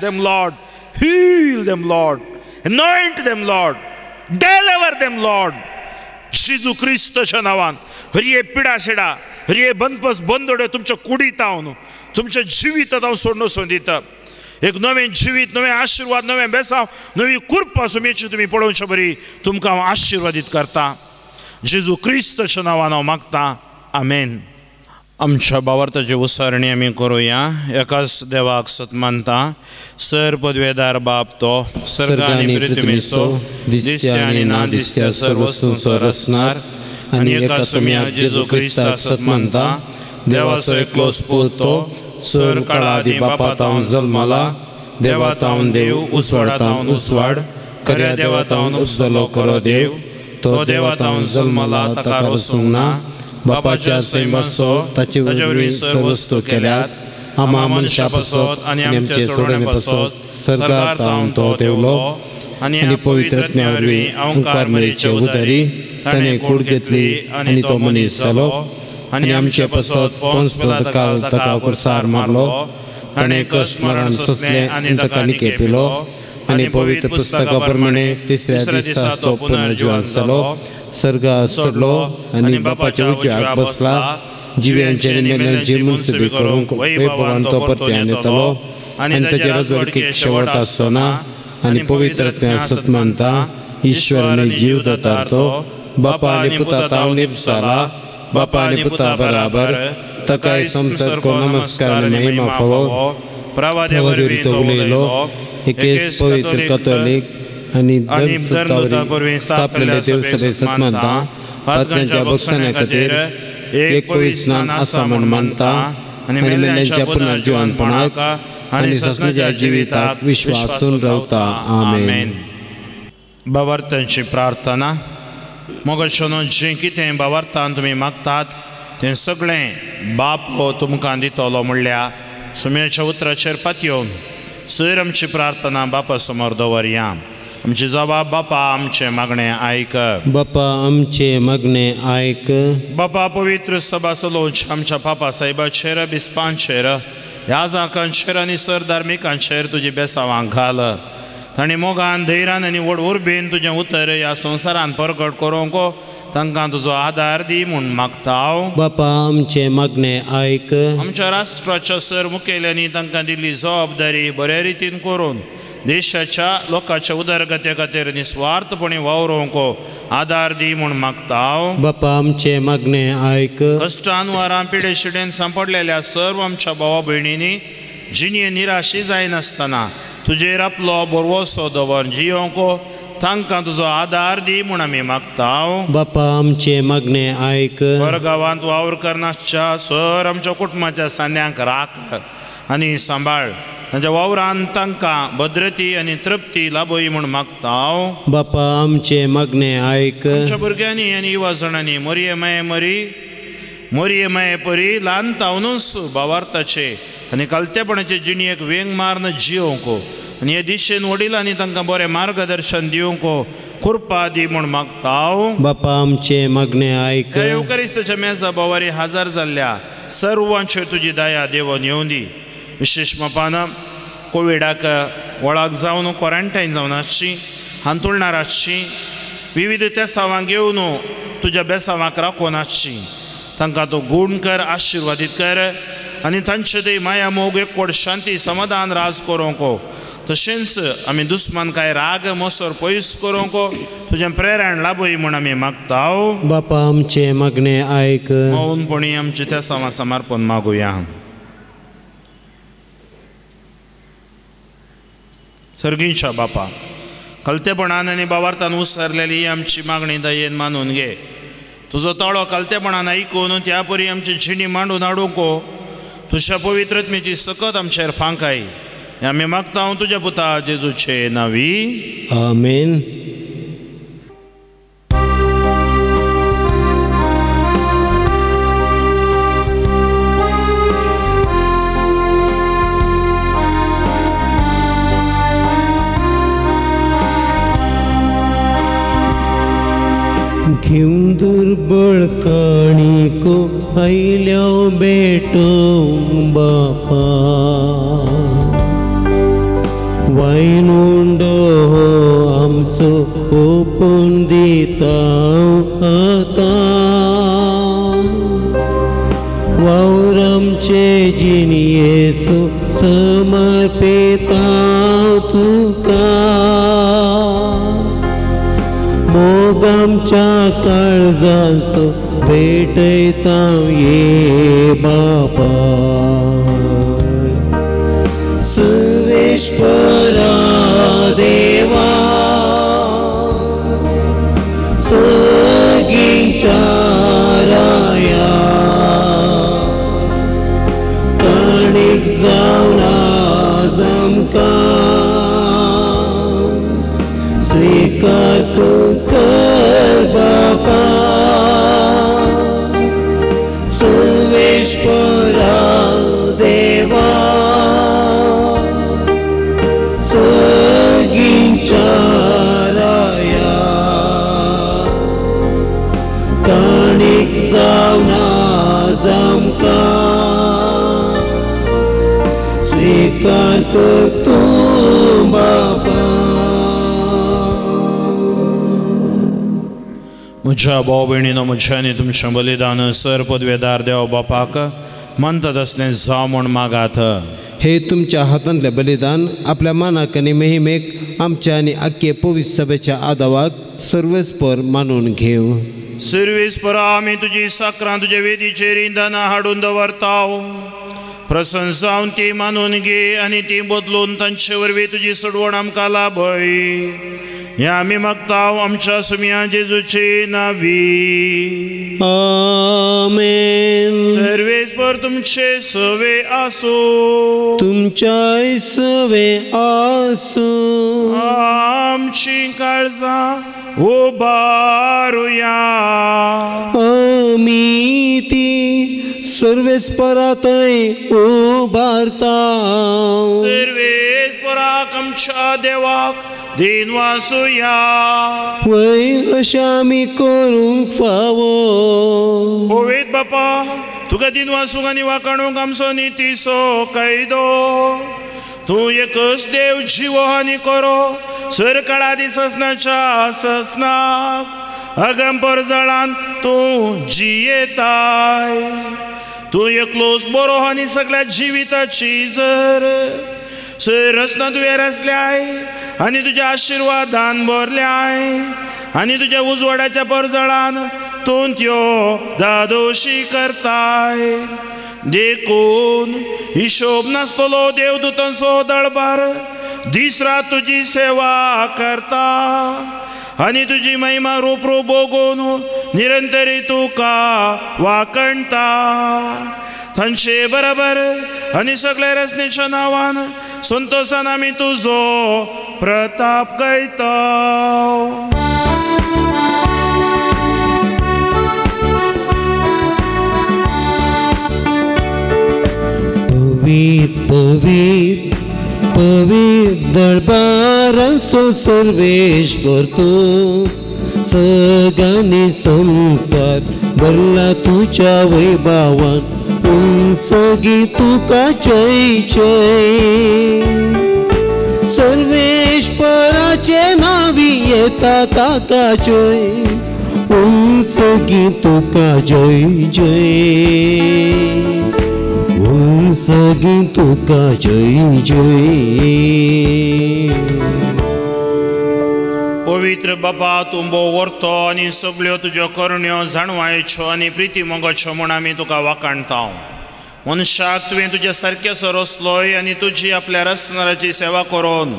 them Lord, heal them Lord, anoint them Lord, deliver them Lord. जेजू क्रिस्तच्या नांवान हरये पिडा शिडा, हरये बंदपस, बंदोड्यो तुमच्या कुडीत हांव, तुमच्या जिवितात हांव सोडून सोंदिता. एक नवें जिवीत, नवें आशिर्वाद, नवें बेसांव, नवी कृपा सुमेची तुमी पळोवचे बरी तुमकां हांव आशिर्वादीत करता। जेजू क्रिस्ताच्या नांवान हांव मागता, आमेन। आमच्या बावार्थाची उसारणी आमी करुया। एकाच देवाक सत मानता, सर पदवेदार बाप तो सर्ग आनी पृथ्वीचो
दिसत्या आनी ना दिसत्या सर्व वस्तूंचो रचणार आनी एका सम्याक जेजू क्रिस्ताक सत मानता, देवाचो एकलोच पूत तो सर काळा आदी बापा तावन जल्मला, देवा तावन देव, उजवाड तावन उजवाड, खऱ्या देवा तावन उपजलो खरो देव, तो देवा तावन जल्मला, ताका रचूंक ना, बापाच्या सैमाचो ताचे वरवीं सर्व वस्तू केल्यात, आमा मनशा पासत आनी आमचे सोडणे पासत सरकार तावन तो देवलो आनी पवित्र आत्म्या वरवीं ओंकार मरीचे उदारी ताणें कूड घेतली आनी तो मनीस जालो आनी आमचे पासत पोंस पिलाताकाल ताका खुर्सार मारलो, ताणें कश्ट मरण सोंसलें आनी ताका निकेपिलो आनी पवित्र पुस्तका प्रमाणे तिसऱ्या दिसा तो पुनर्जिवन जालो, सर्गात सोडलो आनी बापाच्या उजव्याक बसला, जिव्यांचे आनी मेल्ल्यांची मुनसुबी करूंक वैभवान तो परत्यान येतलो आनी ताचे रजवडकेक शेवट आसचो ना आनी पवित्र आत्म्या सत मानता, ईश्वर आनी जीव दातार तो बापा आनी पुता तावन निपसाला, बापा आनी पुता बराबर ताकाय संसर्ग नमस्कार आनी महिमा फावो। प्रवाद्या वरवीं तो उलयलो, एकेच पवित्र कथोलीक आनी धर्मसुतावरी स्थापलेले देवसभे सत मानता, पातकांच्या बक्षण्या खातीर एक पवित्र स्नान आसा म्हूण मानता आनी मेल्ल्यांच्या पुनर्जिवनपणाक आनी सासणाच्या जिविताक विश्वासून रावता, आमेन।
बाबार्थांची प्रार्थना। मोगाचें जें कितें बाबार्थान तुमी मागतात तें सगळें बाप हो तुमकां दितलो म्हणल्या सुम्याच्या उतराचेर पातयेवन सर आमची प्रार्थना बापा समोर दवरया। आमची जबाब बापा आमचें मागणें आयक,
बापा आमचें मागणें आयक।
बापा पवित्र सभा चलोवची आमच्या पापा साहेबाचेर, बिस्पांचेर, याजाकांचेर आनी सर धार्मिकांचेर तुजी बेसावां घाल। तांणी मोगान, धैर्यान आनी व्हड उर्बेन तुजें उतर ह्या संवसारान परगट करूंक तांकां तुजो आदार दी म्हूण मागता हांव।
बापा आमचें मागणें आयक।
आमच्या राष्ट्राच्या सर मुखेल्यांनी तांकां दिल्ली जबाबदारी बरे रितीन करून देशाच्या लोकांच्या उदरगते खातीर निस्वार्थपणी वावरूंक आदार दी म्हूण मागता हांव।
बापा आमचें मागणें आयक।
कश्टान वारां पिडे शिडेन सांपडलेल्या सर्व आमच्या भावा भयणींनी जिणें निराशी जायनासतना तुजेर आपलो भरवसो दवर जियोंक तांकां तुजो आदार दी म्हूण आमी मागता।
बापा आमचें मागणें आयक।
परगांवांत वावर करनासच्या सर आमच्या कुटुंबाच्या सांद्यांक राख आनी सांबाळ, तांच्या वावरान तांकां भद्रती आनी तृप्ती लाभय म्हूण मागता।
बापा आमचें मागणें आयक।
आमच्या भुरग्यांनी आनी युवा जाणांनी मोरये माये मरी मोरये माये परी ल्हान तावनूच भावार्थाचे आनी कालतेपणाचे जिणेक वेंग मारून जियोवंक आनी हे दिशेन वडिलांनी तांकां बरें मार्गदर्शन दिवंक कृपा दी म्हूण मागता।
बापा आमचें मागणें आयक।
येवकारिस्ताच्या मेजा बोवारी हजर जाल्ल्या सर्वांचेर तुजी दया देवोन येवं दी। विशेश मापान कोविडाक वळख जावन क्वॉरंटायन जावन आसची, हांतुळणार आसची, विविध तेसावांक येवन तुज्या बेसावांक राखून आसची, तांकां तूं गूण कर, आशिर्वादीत कर आनी तांचे थंय माया मोग एकवट शांती समाधान राज करूंक, तशेंच आमी दुस्मान काय राग मोसर पयस करूंक तुजें प्रेरण लाभय म्हूण आमी मागता।
बापा आमचें मागणें आयक।
मौनपणी आमचें तेसावां समर्पण मागुया। सर्गींच्या बापा, कलतेपणान आनी बावार्थान उसरलेली आमची मागणी दयेन मानून घे। तुजो ताळो कलतेपणान आयकून त्या परी आमची जिणी मांडून हाडूंक तुज्या पवित्र आत्म्याची सकत आमचेर फांकाय आमी मागता तुज्या पुता जेजूचे नांवी,
आमेन। घेवन दुर्बळ काणीको आयल्या बेटो बापा, वायन उंडो आमचो ओपून दिता आतां, वावर आमचे जिणयेचो समर्पिता। आमच्या काळजांचो भेटयता ये बापा. सर्वेश्वरा देवा सगळींच्या राया काणीक जावन आज आमकां स्वीकार कर बापा. सर्वेश्वरा देवा सगळींच्या राया काणीक जावन आज आमकां स्वीकार कर तूं बापा.
म्हज्या भाव भयणीनो, म्हज्या आनी तुमचें बलिदान सर पदवेदार देव बापाक मानतात असलें जावं म्हूण मागात.
हे तुमच्या हातांतलें बलिदान आपल्या मानाक आनी महिमेक आमच्या आनी आख्खे पवित्र सभेच्या आदावाक सर्वेस्पर मानून घेव.
सर्वेस्परा आमी तुजी साकरां तुज्या वेदीचेर इंधनां हाडून दवरताव. प्रसन्न जावन ती मानून घे आनी ती बदलून तांचे वरवीं तुजी सोडवण आमकां लाभय. हें आमी मागताव आमच्या सुमया जेजूचे नांवी.
आमेन.
सर्वेस्पर तुमचे सवे आसूं.
तुमच्याय सवे आसूं.
आमची काळजां उबारुया.
आमी ती सर्वेस्परा थंय उबारता.
सर्वेस्पराक आमच्या देवाक दिन वासुया.
वय अशें आमी करूंक फावो.
पवित्र बापा, तुका दिन वासूंक आनी वाखाणूंक आमचो नितीचो कायदो. तूं एकच देव जिवो आनी करो सरकाळा दिसनाच्या ससनाक अगंपर जळान तूं जियेताय. तूं एकलोच बरो आनी सगळ्या जिविताची जर रचना तुवें रचल्याय आनी तुज्या आशिर्वादान भरल्याय आनी तुज्या उजवाडाच्या परजळान तूं त्यो दादोशी करताय. देखून हिशोब नासतलो देवदूतांचो दळबार दीस रात तुजी सेवा करता आनी तुजी महिमा रूप रूप भोगून निरंतरी तुका वाकणता. तांचे बरोबर आनी सगळ्या रचनेच्या नांवान संतोषान आमी तुजो प्रताप गायता.
पवित्र पवित्र पवित्र दरबाराचो सर्वेश्वर तूं सगळ्यांनी संसार भरला तुज्या वैभवान. सगी तुका जय जय. सर्वेश्वराचे नावी येता ताका जय. सगी तुका जय जय. सगी तुका जय जय.
पवित्र बापा, तूं भोव व्हरतो आनी सगळ्यो तुज्यो करण्यो जाणवायच्यो आनी प्रिती मोगाच्यो म्हूण आमी तुका वाखाणता. मनशाक तुवें तुज्या सारकें रचलोय आनी तुजी आपल्या रचणाराची सेवा करून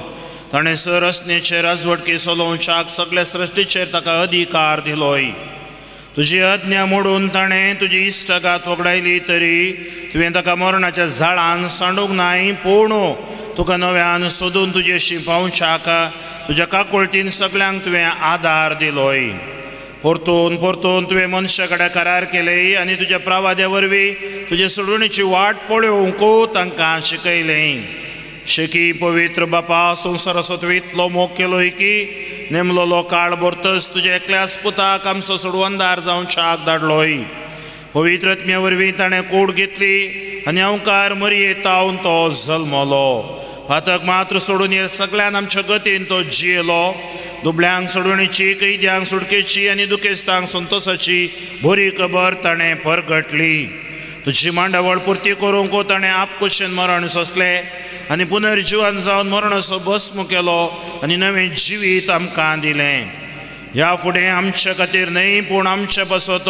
ताणें रचनेचेर राजवटकी चलोवच्याक सगळ्या सृश्टीचेर ताका अधिकार दिलोय. तुजी आज्ञा मोडून ताणें तुजी इश्टगात वगडायली तरी तुवें ताका मरणाच्या झाडान सांडूंक नाय, पूण तुका नव्यान सोदून तुजेशी पावच्याक तुज्या काकुळटीन सगल्यांक तुवें आदार दिलोय. परतून परतून तुवें मनशा कडेन करार केले आनी तुज्या प्रवाद्या वरवीं तुजे सोडवणेची वाट पळोवंक तांकां शिकयलें. शेकी पवित्र बापा, संवसाराचो तुवें इतलो मोग केलोय की नेमलोलो काळ भरतच तुज्या एकल्याच पुताक आमचो सोडवणदार जावच्याक धाडलोय. पवित्र आत्म्या वरवीं ताणें कूड घेतली आनी अंकार मरयेतावन तो जल्मलो. पातक मात्र सोडून हे सगळ्यान आमच्या गतीन तो जियेलो. दुबळ्यांक सोडवणेची, कैद्यांक सुटकेची आनी दुखेस्तांक संतोसाची बरी खबर ताणें परगटली. तुजी मांडावळ पुर्ती करूंक ताणें आपकुशेन मरण सोंसलें आनी पुनर्जिवन जावन मरणाचो भस्म केलो आनी नवें जिवीत आमकां दिलें. ह्या फुडें आमचे खातीर न्हय पूण आमचे पासत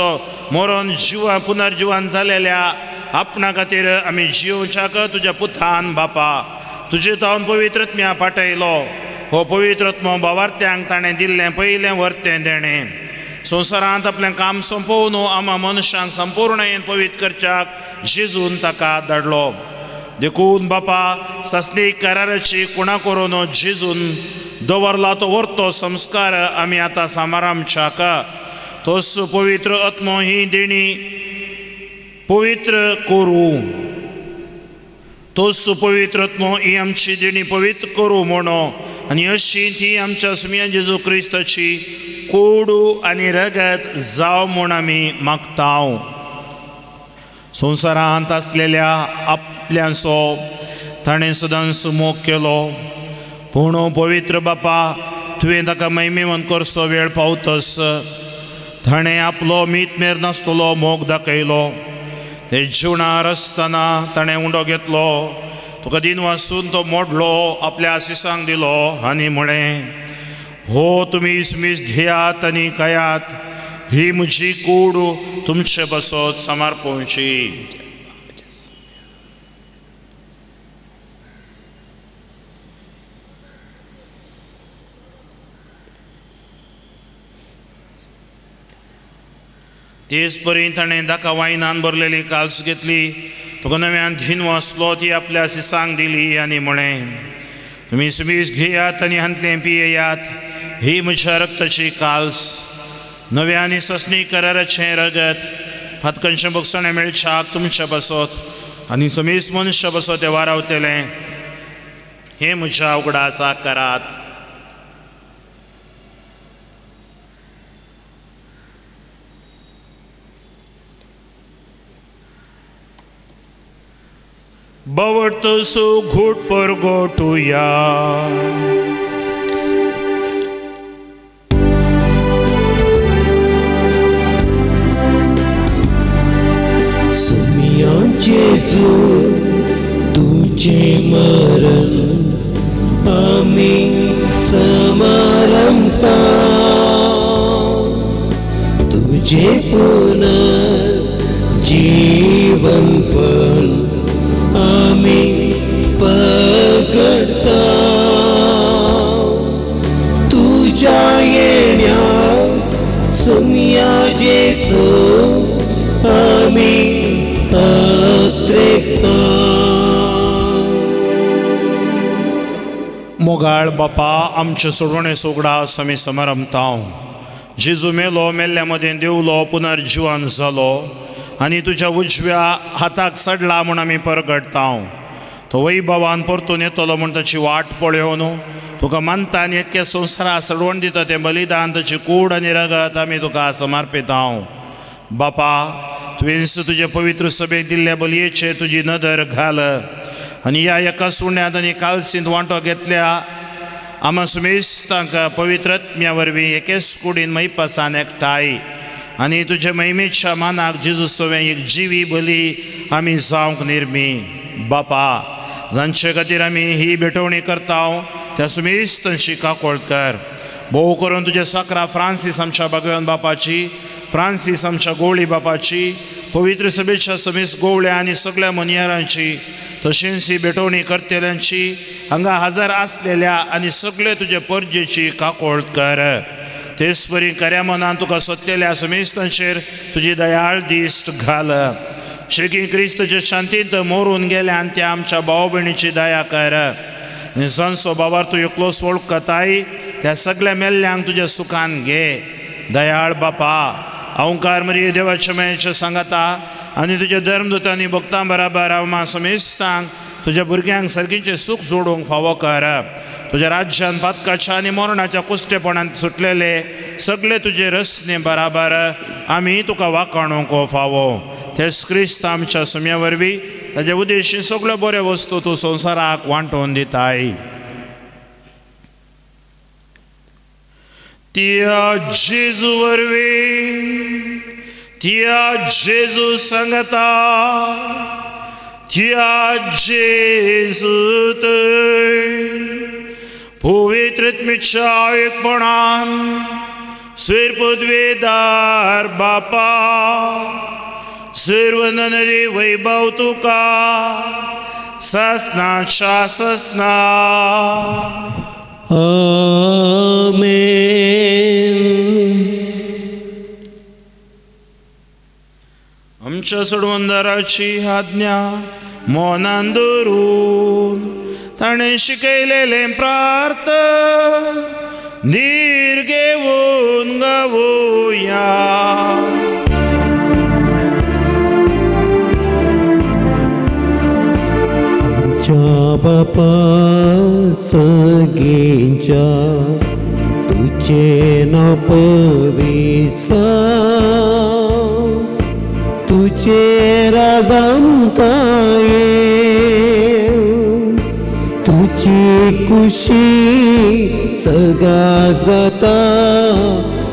मरोन जिवा पुनर्जिवन जालेल्या आपणा खातीर आमी जिवच्याक तुज्या पुतान बापा तुजे तावन पवित्र आत्म्या पाठयलो। हो पवित्र आत्मो भावार्थ्यांक ताणें दिल्लें पयलें वर्तें देणें संवसारांत आपलें काम सोंपोवन आमा मनशांक संपूर्णयेन पवित्र करच्याक जेजून ताका धाडलो। देखून बापा सासणी कराराची कुणा करून जेजून दवरला तो वर्तो संस्कार आमी आतां सामारामच्याक तोच पवित्र आत्मो ही देणी पवित्र करूं, तोच पवित्र आत्मो ही आमची देणी पवित्र करूं म्हणो आनी अशी ती आमच्या सुम्या जेजू क्रिस्ताची कोडू आनी रगत जावं म्हूण आमी मागता। संवसारांत आसलेल्या आपल्यांचो ताणें सदांच मोग केलो पूण पवित्र बापा तुवें ताका महिमेवंत करचो वेळ पावतस ताणें आपलो मीत मेर नासतलो मोग दाखयलो। ते जिवणार आसतना ताणें उंडो घेतलो, तुका दिन वासून तो मोडलो, आपल्या आशिसांक दिलो आनी म्हळें, हो तुमी इसमीस घेयात आनी खायात, ही म्हजी कूड तुमचे बसत समर्पणची। तेच परी ताणें दाका वायनान भरलेली काल्स घेतली, तुका नव्यान धीन वाचलो, ती आपल्या सिसांक दिली आनी म्हळें, तुमी सुमीस घेयात आनी हांतलें पियेयात, ही म्हज्या रक्ताची काल्स, नव्या आनी ससणी कराराचें रगत, फातकनचें भोगसणें मेळच्याक तुमच्या बसत आनी समीस मनशा बसत तें वारावतलें, हें म्हज्या उगडासाक करात। बवटसो घोट परगोटुया।
सुमिया जेजू तुझे मरण आमी समारंभता, तुझे पुनर्जीवन पण आमी पगडता, तुझ्या येण्या सुमिया जेजू आमी अत्रेकता।
मोगाळ बापा आमचे सोडवणे सोगडास आमी समारंभता। जेजू मेलो, मेल्ल्या मदें देवलो, पुनर्जिवन जालो आनी तुज्या उजव्या हाताक चडला म्हूण आमी परगडता। तो वैभवान परतून येतलो म्हूण ताची वाट पळोवन तुका मानता आनी एके संवसारा सडवण दिता तें बलिदान, ताची कूड आनी रगत आमी तुका समर्पिता। बापा तुवें तुजे पवित्र सभेक दिल्ल्या बलयेचेर तुजी नदर घाल आनी ह्या एका सुण्यांत आनी कालसींत वांटो घेतल्या आमा सुमेस्तांक पवित्र आत्म्या वरवीं एकेच कुडीन मैपासान एकठांय आनी तुजे महिमेच्या मानाक जेजू सवें एक जिवी बली आमी जावंक निर्मी। बापा जांचे खातीर आमी ही भेटवणी करता त्या सुमेस्तांची काकोळ कर, भोव करून तुज्या साकरा फ्रांसीस आमच्या भगवान बापाची, फ्रांसीस आमच्या गोवळी बापाची, पवित्र सभेच्या समेस्त गोवळ्या आनी सगळ्या मनियारांची, तशेंच ही भेटवणी करतल्यांची, हांगा हजर आसलेल्या आनी सगळे तुजे परजेची काकोळ कर। तेच परी खऱ्या मनान तुका सोदतल्या समेस्तांचेर तुजी दयाळ दिश्ट घाल। शेकी क्रिस्तचे शांतींत मोरून गेल्यान त्या आमच्या भाव भयणीची दया कर आनी जांचो बाबार तूं एकलोच वळखताय त्या सगळ्या मेल्ल्यांक तुज्या सुखान घे। दयाळ बापा अहंकार मरिये देवाच्या मायेच्या सांगाता आनी तुज्या धर्मदूतांनी भक्तां बराबर हांव समेस्तांक तुज्या भुरग्यांक सारकीचें सूख जोडूंक फावो कर। तुज्या राज्यान पातकाच्या आनी मरणाच्या कुस्टेपणांत सुटलेले सगळे तुजे रसने बराबर आमी तुका वाखाणूंक फावो। तेच क्रिस्त आमच्या सुम्या वरवीं ताजे उद्देशी सगळ्यो बऱ्यो वस्तू तूं संवसाराक वांटून दिताय। त्या जेजू वरवीं, त्या जेजू सांगता, त्या जेजू पवित्र आत्म्याच्या एकपणान सुर पदवेदार बापा सुरवंदन रे वैभव तुका ससना शासना.
आमेन.
आमच्या सोडवंदाराची आज्ञा मनान धरून ताणें शिकयलेलें प्रार्थन धीर घेवन गावया.
आमच्या बापा सगळ्यांच्या तुझें नांव पवित्र, तुझें राज आमकां येवं, तुजी खुशी सदा जाता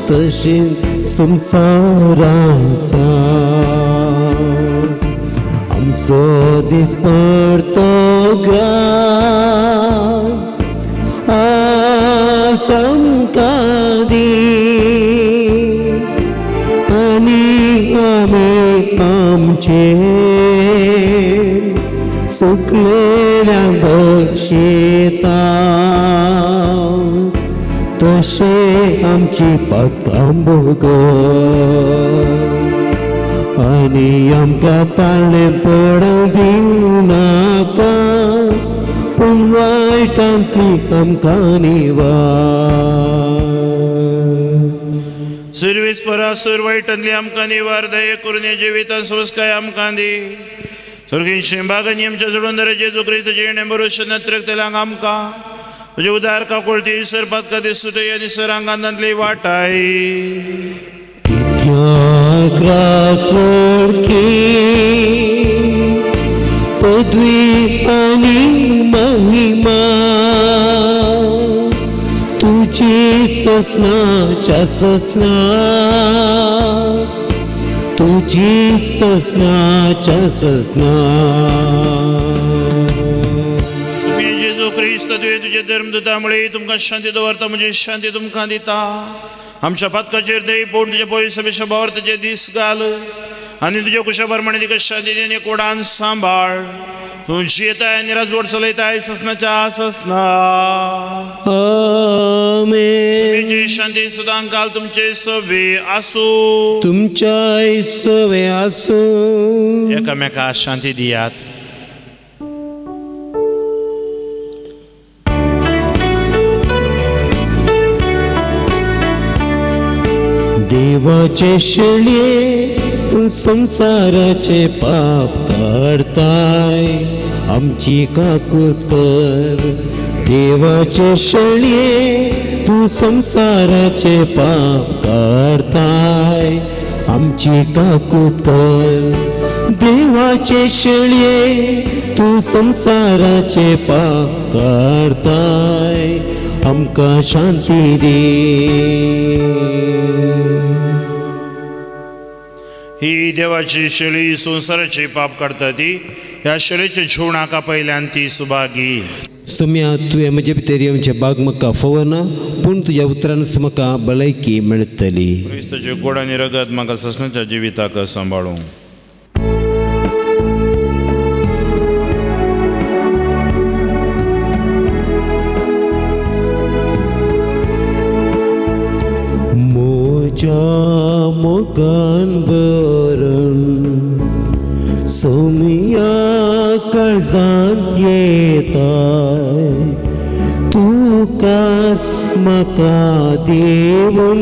तशें संवसारांत. आमचो दिसपडतो ग्रास आज आमकां दी आनी आमी आमचे सुकलेल्यांक बक्षिता तशें आमची पातकां भोगय आनी आमकां ताळें पडूंक दिवनाका पूण वायटांतली आमकां निवार.
सुरवीस परा सुर वायटांतली आमकां निवार, दये करून ह्या जिवितान संस्काय आमकां दी. स्वर्गीय शिंबागांनी आमच्या जोडून जेजू क्रिस्ताचें येणें भरोशे नत्रकतल्यांक आमकां तुजे उदार काकुळटी सर पातका दिसुटय आनी सरांगांतली वाटाय.
पदवी आनी महिमा तुजी ससनाच्या ससना, तुजी ससनाच्या ससना.
जेजू क्रिस्त तुवें तुज्या धर्मदूता मुळे तुमकां शांती दवरता, म्हणजे शांती तुमकां दिता. आमच्या पातकाचेर दही पळोवन तुज्या पळय सभेच्या भावार तुजे दीस घाल आनी तुज्या कुशा प्रमाणे तिका शांती दी आनी कोडान सांबाळ. तूं जियेताय आनी राजवट चलयताय ससनाच्या ससना.
आमेन.
तुमची शांती सदां काल तुमचे सवे आसूं,
तुमच्याय सवे आसूं.
एकामेका शांती दियात.
देवाचे शेळये तूं संवसाराचे पाप काडताय, आमची काकूत कर. देवाचे शेळये तूं संवसाराचे पाप काडताय, आमची काकूत कर. देवाचे शेळये तूं संवसाराचे पाप काडताय, आमकां शांती दी.
ही देवाची शेळी संवसाराचे पाप काडता ती ह्या शेळीचे जेवणाका पयल्यान ती सुभागी.
सम्या तुवें म्हजे भितर येवचें बाग म्हाका फवना, पूण तुज्या उतरान म्हाका भलायकी मेळटली.
क्रिस्ताचे गोड आनी रगत म्हाका ससनाच्या जिविताक सांबाळूं.
म्हज्या मोगान भरून सोमया काळजांत येताय, तुकाच म्हाका देवन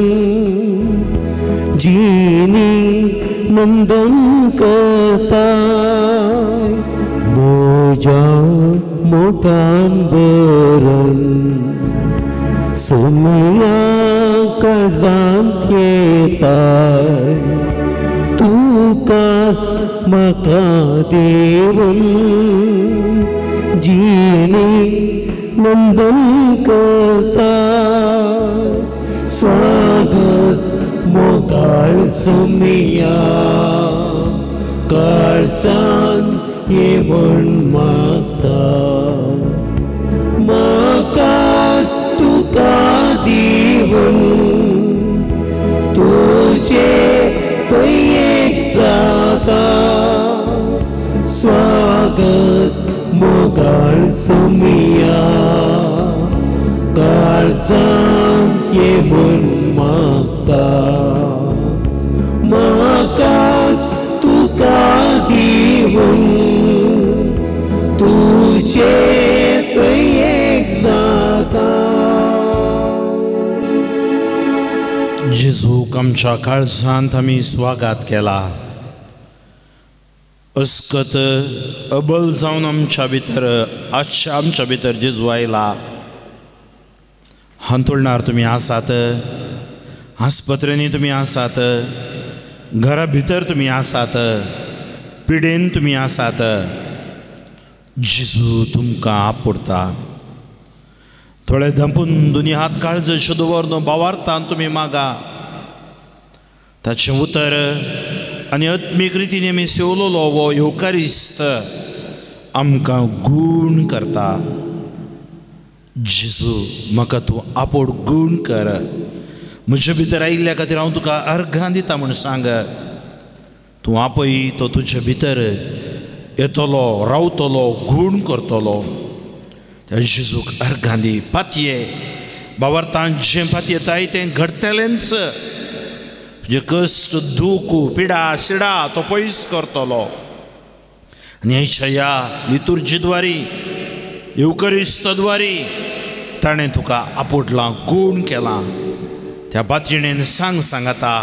जिणी नंदन करताय. म्हज्या मोगान भरून सोमया काळजांत येताय, तुकाच म्हाका देवन जिणी नंदन करताय. स्वागत मोगाळ सोमया काळजांत येवन मागता, म्हाकाच तुका दिवन तुझे थंय एक जाता स्वागत मोगाळ सोमिया काळजान ये म्हूण मागता म्हाकाच तुका दिवन तुझे थंय एक जाता.
जेजूक आमच्या काळजांत आमी स्वागत केला. अस्कत अबल जावन आमच्या भितर आजच्या आमच्या भितर जेजू आयला. हांतुळणार तुमी आसात, आस्पत्रेंनी तुमी आसात, घरा भितर तुमी आसात, पिडेन तुमी आसात, जेजू तुमकां आपुरता. थोडे धांपून दोनी हात काळजाचेर दवरून बावार्थान तुमी मागा. ताचें उतर आनी आत्मीक रितीन आमी सेवलोलो हो येवकारिस्त आमकां गूण करता. जेजू म्हाका तूं आपोड गूण कर, म्हजे भितर आयिल्ल्या खातीर हांव तुका अर्घां दिता म्हूण सांग. तूं आपय तो तुजे भितर येतलो, रावतलो, गूण करतलो. त्या जेजूक अर्घां दी. पातये बावार्थान जें पातयेताय तें घडटलेंच. तुजें कश्ट, दूख, पिडा शिडा तो पयस करतलो. आनी आयच्या ह्या लितुर्जीद्वारी, येवकरिस्तद्वारी ताणें तुका आपोडलां, गूण केलां. त्या पातयेणेन सांग सांगाता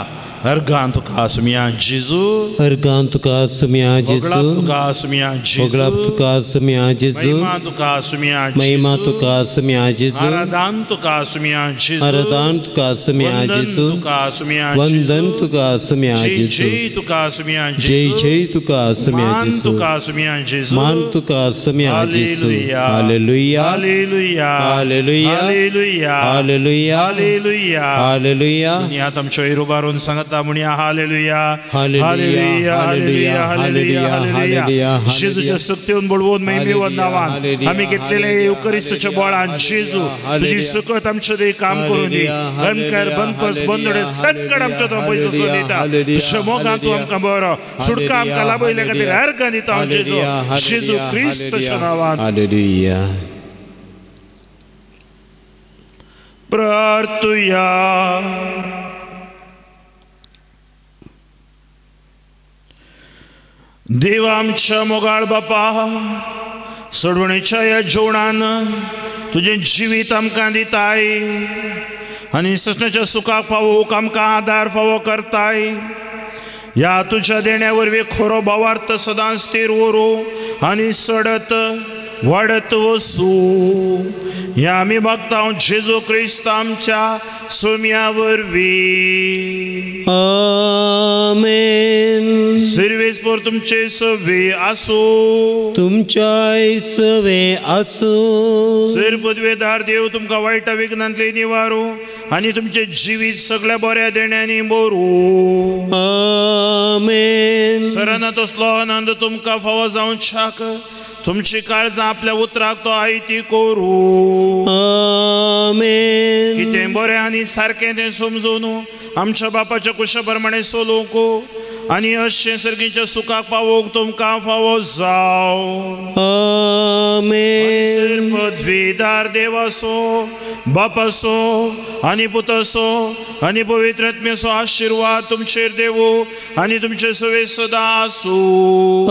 अर्घां तुका सुमिया जेजू,
अर्घां तुका सुमिया जेजू,
तुका सुमिया जेजू,
होगळाप तुका सुमिया जेजू,
महिमा तुका सुमिया,
महिमा तुका सुमिया जेजू,
आराधन तुका सुमिया जेजू,
आराधन तुका सुमिया जेजू,
तुका सुमिया,
वंदन तुका सुमिया जेजू,
जय तुका सुमिया,
जय जय तुका सुमिया जेजू,
तुका सुमिया जेजू,
मान तुका सुमिया जेजू. Hallelujah,
hallelujah,
hallelujah,
hallelujah,
hallelujah,
hallelujah,
hallelujah.
आतां आमच्यो उबारून सांगता म्हणया hallelujah,
hallelujah, hallelujah, hallelujah, hallelujah.
जेजूच्या शक्तीन बळवून महिमेवर नांवान आमी घेतलेले येवकरिस्तच्या बळान जेजू तुजी सकत आमच्या थंय काम करून दी. अंधकार, बनपस, बंदडे संकट आमच्या थंय पयस वचून दिता. तुज्या मोगान तूं आमकां बरो सुटका आमकां लाभयल्या खातीर अर्घां दिता हांव जेजू, जेजू क्रिस्तच्या नांवान.
हालेलुया.
प्रार्थुया. देवा आमच्या मोगाळ बापा, सोडवणेच्या ह्या जेवणान तुजें जिवीत आमकां दिताय आनी ससण्याच्या सुखाक फावोक आमकां आदार फावो करताय. ह्या तुज्या देण्या वरवीं खरो भावार्थ सदांच स्थिर उरूं आनी सडत वाडत वसूं. ह्या आमी मागता जेजू क्रिस्त आमच्या सोम्या वरवीं.
आमेन.
सर्वेस पोर तुमचे सवे आसूं,
तुमच्याय सवे आसूं.
सर पदवेदार देव तुमकां वायट विघ्नांतले निवारूं आनी तुमचें जिवीत सगळ्या बऱ्या देण्यांनी भरूं.
आमेन.
सराना तसलो आनंद तुमकां फावो जावच्याक तुमची काळजां आपल्या उतराक तो आयती करूं.
आमेन.
कितें बरें आनी सारकें तें समजून आमच्या बापाच्या कुशा प्रमाणें चलोवंक आनी अशें सर्गीच्या सुखाक पावोवंक तुमकां फावो जावं.
आमेन.
पदवीदार देवासो, बापासो आनी पुतासो आनी पवित्र आत्म्याचो आशिर्वाद तुमचेर देवो आनी तुमचे सवे सदां आसूं.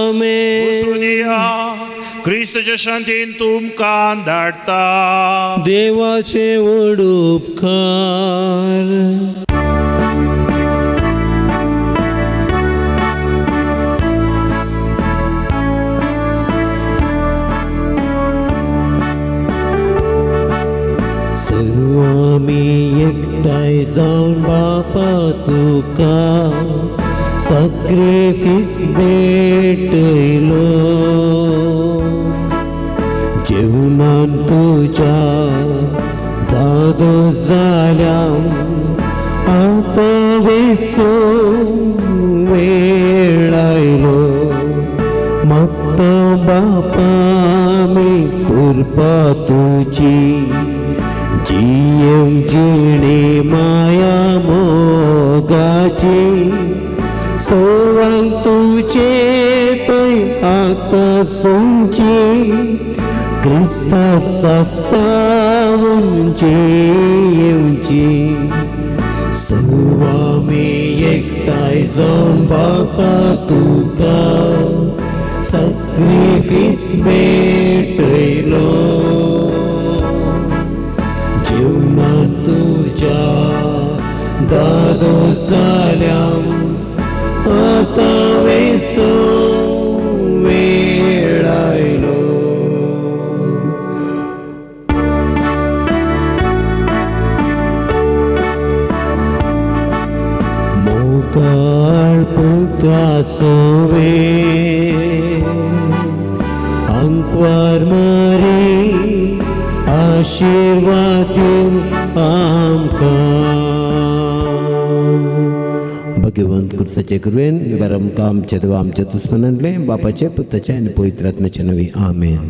आमेन.
क्रिस्तच्या शांतीन तुमकां धाडटा.
देवाचे व्हड उपकार.
आमी एकठांय जावन बापा तुका साक्रिफीस भेटयलो. जेवणान तुज्या दादो जाल्या आतां वेसो वेळ आयलो. मागता बापा आमी कृपा तुजी, जियेवंक जिणे माया मोगाची. मोगाची सवांक तुजे थंय आकाशुंची क्रिस्ताक साक्षावून जेवची सवामी एकठांय जावन बापा तुका sacrifício भेटयलो जीवनान तुज्या दादो जाल्या आतां वेसो वेळ आयलो. मोगाळ पुता सोवे अंकवार मारी आशीर्वाद आमकां. भगवंत कुर्साचे कृपेन आमकां आमच्या देवा आमच्या दुस्मनांतले बापाचे पुताचे आनी पवित्र आत्म्याचे नांवी आमेन.